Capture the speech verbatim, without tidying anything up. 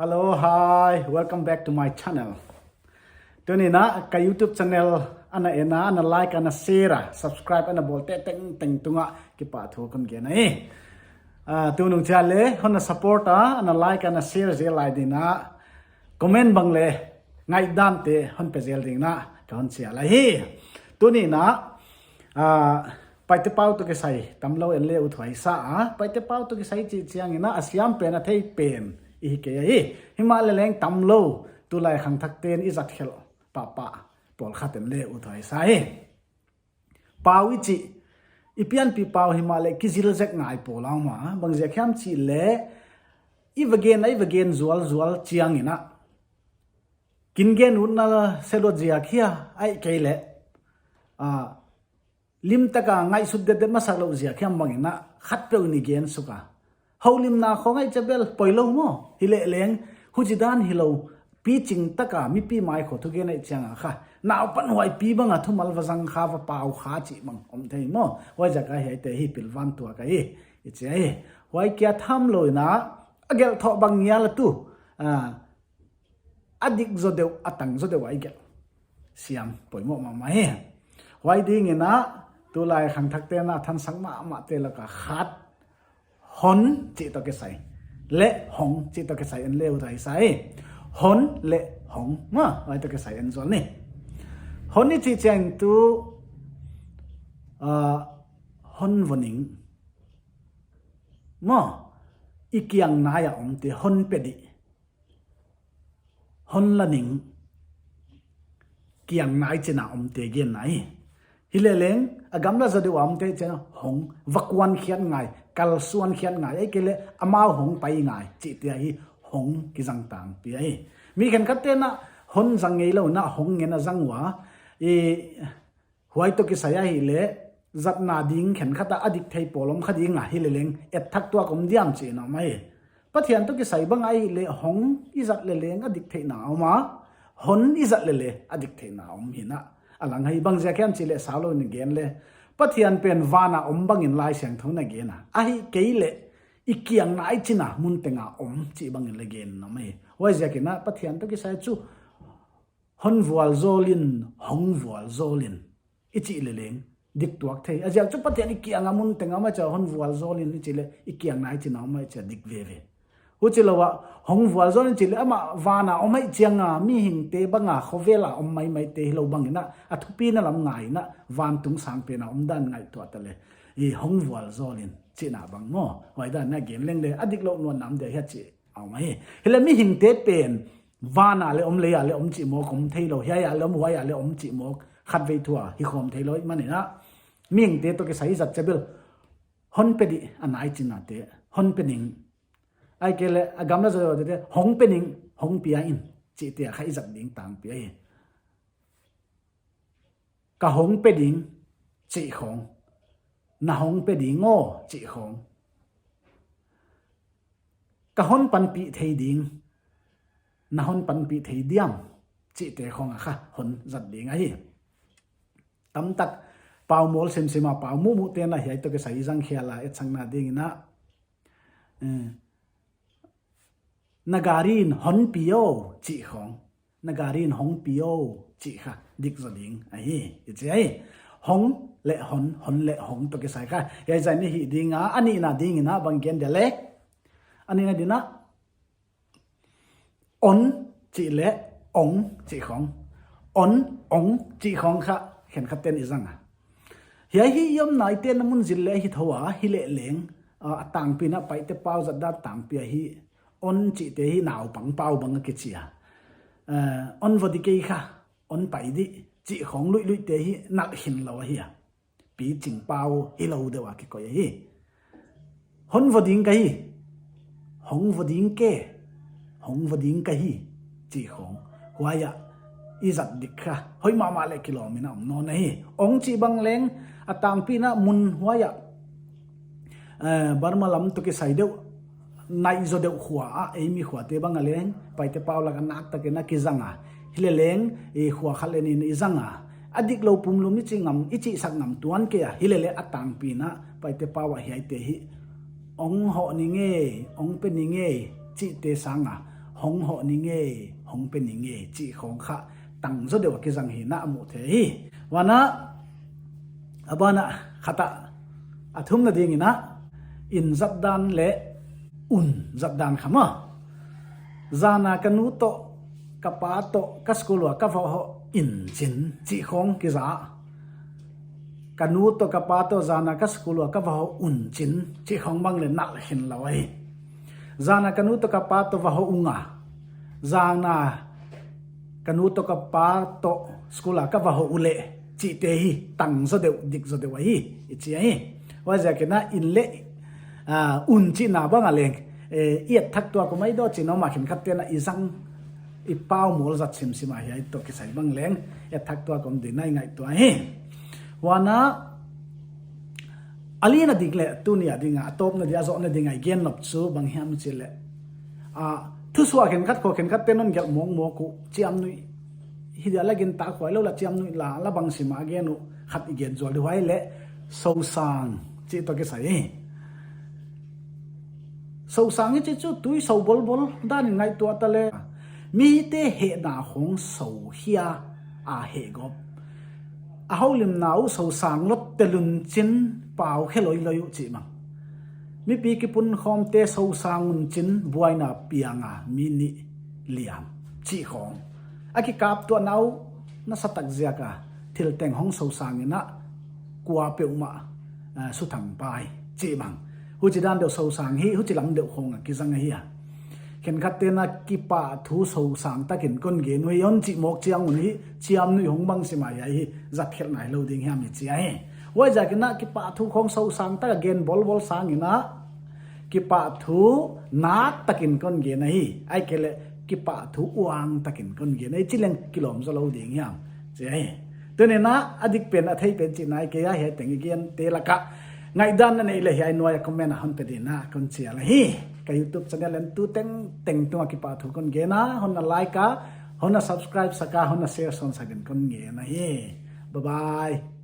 Hello, hi, welcome back to my channel. Tuni'n ka YouTube channel ana en a, ana like, ana share a, subscribe ana bawlte tengteng tungah kipahthu kon gen ahi. Ah, tunung chiang leh hon ana support a, ana like, ana share zel lai dingin, comment bang leh ngaidamte hon pe zel dingin ka hon chial ahi. Tuni'n, ah, Paite pau toh kisai tamlou en le uthuai sa a, Paite pau toh kisai chih chiangin a siam pen a thei pen i hi kei ahi. Himahleh leng tamlou tulai khangthakte'n i zat khelh pahpah pawlkhat en le uthuai sa hi. Pau i chih, i pianpih pau himahleh kizil zek ngai pawl a om a, bang ziak hiam chih leh i va gen a, i va gen zualzual chiangin a, kin gen utna se luat ziak hia, ahihkeileh, ah, lim taka ngaihsut detdet masak louh ziak hiam bangin a khatpeuh in i gen suk a. Houlimna khong ahih chiang bel poi lou maw. Hileh leng, huchi dan hilou, piching taka mipi mai khawng thugen ahih chiang a kha, naupan huai pi bang a thumal va zang kha, va pau kha chih bang om thei maw. Huaiziak a hiaite hi pilvan tuak ahi, i chi ahi. Huai kia tham lou in a, a gelh thou bang ngial a tu, ah, a dik zaw deuh, a tang zaw deuh a i gelh. Siam poimoh mahmah hi. Huai dingin a, tulai khangthakte'n a thansak mahmahte laka khat, hon chih toh kisai leh hong chih toh kisai en le uthuai sa hi. Hon leh hong, maw, huai toh kisai en zual ni. Hon i chih chiang tu, ah, hon va ning. Maw, i kiang nai a omte hon pe dih. Hon la ning, kiang nai chin a omte genna hi. Hileh leng, a gamla zaw deuh a omte chih in a hong, va kuan khiat ngai, kalsuan khiat ngai, ahihkeileh amau hong pai ngai chihte ahi, hong kizang tangpi ahi. Mi khenkhatte'n a hon zang ngeilou in a hong ngen a zang ua, i Huai toh kisai ahihleh, zatna ding khenkhat a a dik thei pawl om kha ding a, hileh leng, et thak tuak om diam chihna om ahi. Pathian toh kisai bang ahihleh, hong i zat leh leng a dik theihna om a, hon i zat leh leng a dik theihna om hi in a. A lang hi bang ziak hiam chih leh sau lou in gen leh, Pathian pen van a om bangin Laisiangthou in a gen a. Ahihkeileh, i kiang nai chin a mun teng a om chih bangin leng gen om ahi. Huaiziakin a Pathian toh kisai chu, hon vualzawl in, hong vualzawl in, i chih leh leng dik tuak thei. A ziak chu Pathian i kiang a mun teng a om ahih chiang hon vualzawl in i chih leh i kiang nai chin a om ahih chiang dik veve. Huchi lou a, hong vualzawl in chih leh amah van a om ahih chiang a, mihingte bang a khovel a om maimaite hilou bangin a, a thupina lam ngai in a, vantung sang pen a omdan ngaihtuah ta leh, i hong vualzawl in chihna bang maw. Huai dan in a gen leng leh, a diklou nuam nam dia hia chih a om ahi. Hileh mihingte pen, van a leng om, lei a leng om chih mawk om theilou, hiai a leng om, huai a leng om chih mawk, khatvei thu a hi khawm theilou ahihmanin a, mihingte toh kisai zat chiang bel, hon pe dih a nai chin a te, hon pe ning. Ahihkeileh, a gamla zaw deuh a te, hong pe ning, hong pia in, chihte a kha i zat ding tangpi ahi. Ka hong pe ding, chih khawng. Na hong pe ding aw, chih khawng. Ka hon panpih thei ding, na hon panpih thei diam, chihte khawng a kha hon zat ding ahi. Tamtak pau mawl semsem a pau muhmuhte'n a hiai toh kisai zang khial a, etsakna dingin a, eh, na gari in hon pi aw, chih khawng. Na gari in hong pi aw, chih kha dik zaw ding ahi, i chi ahi. Hong leh hon, hon leh hong toh kisai kha. Hiai zah in hih ding a, a nihna dingin a bang gen dia leh, a nihna dingin a, on chih leh ong chih khawng. On, ong chih khawng kha khenkhatte'n i zang a. Hiai hi i omna i tenna mun zil leh hi thou a, hileh leng, a, a tangpi in a Paite pau zat dan tangpi ahi, on chihte hi naupang pau bang a kichi a. Eh, on va di kei kha, on pai di, chih khawng luihluihte hi nalh khin lou ahi a. Piching pau hilou deuh a kikoih ahi. Hon va ding ka hi, hong va ding ke, hong va ding ka hi, chih khawng. Huai a, i zat dik kha, hoih mahmah leh kilawm in a om nawn ahi. Ong chih bang leng, a tangpi in a mun huai a, eh, Burma lam toh kisai deuh, naih zaw deuh khua a, ei mi khuate bang a leng, Paite pau lak a naktakin a kizang a. Hileh leng, i khua khat leh nih in i zang a. A diklou pumlum i chih ngam, i chihsak ngam tuan kei a. Hileh leng a tangpi in a, Paite pau a hiaite hi. Ong hoh ning e, ong pe ning e, chihte sang a. hong hoh ning e, hong pe ning e, chih khong kha tang zaw deuh a kizang hi na a mu thei hi. Huan a, a ban a khat a, a thumna ding in a, inn zat dan leh un zat dan kha maw. Zan a ka nu toh, ka pa toh, ka school ua ka va hoh in chin, chih khong kiza. Ka nu toh ka pa toh zan a ka school ua ka va hoh un chin, chih khong bang leh nalh khin lou ahi. Zan a ka nu toh ka pa toh va hoh ung a, zan a ka nu toh ka pa toh school a ka va hoh uleh, chihte hi tang zaw deuh, dik zaw deuh ahi, i chi ahi. Huaiziak in a inn leh, ah, un chihna bang a leng, eh, i et thak tuak om ahi diam chih na om a, khenkhat te'n a i zang, i pau mawl zat simsim a hiai toh kisai bang leng et thak tuak om ding na i ngaihtuah hi. Huan a, a lina ding leh tuni a ding a, a tawpna ding a, zohna ding a i gen nop chu bang hiam chih leh, a, thusuah khenkhat khong khenkhat te'n hon gelh mawkmawk uh, chiamnuih hi dia la, gingta khuai lou la, chiamnuih la la bang sim a gen uh, khat i gen zual di, huai leh sousang chih toh kisai hi. Sousang i chih chu tui sou bolbol dan in ngaihtuah ta leh, mite hehna khong sou hia a heh gawp. A houlimna uh sousang lawtte lun chin, pau khe loiloi uh chih bang. Mipi kipunkhawmte sousang un chin, buaina piang a mi nih liam, chih khong. A kikaptuahna uh nasatak ziak a thil teng hong sousang in a, kua peuhmah, ah, suthang pai, chih bang. Huchi dan deuh sousang hi, huchi lam deuh khong a kizang ahi a. Khenkhat te'n a kipahthu sousang takin kon gen uhi, hon chih mawk chiang un hi, chiamnuih hong bang sim a hiai hi zat khelh nai lou ding hiam i chi ahi. Huaiziak in a kipahthu khong sousang tak a gen bolbol sang in a, kipahthu nak takin kon gen ahi, ahihkeileh kipahthu uang takin kon gen ahi, chih leng kilawm zaw lou ding hiam chi ahi. Tuni in a, a dik pen, a thei pen chihna ahi kei a, hiai teng i gente lak a ngaihdan na neih leh hiai nuai a comment a hon pe ding in a kon chial ahi. Ka YouTube channel en tu tengteng tung a kipahthu kon gen a, hon na like a, hon na subscribe sak a, hon na share sawn sak in kon ngen ahi. Bye bye.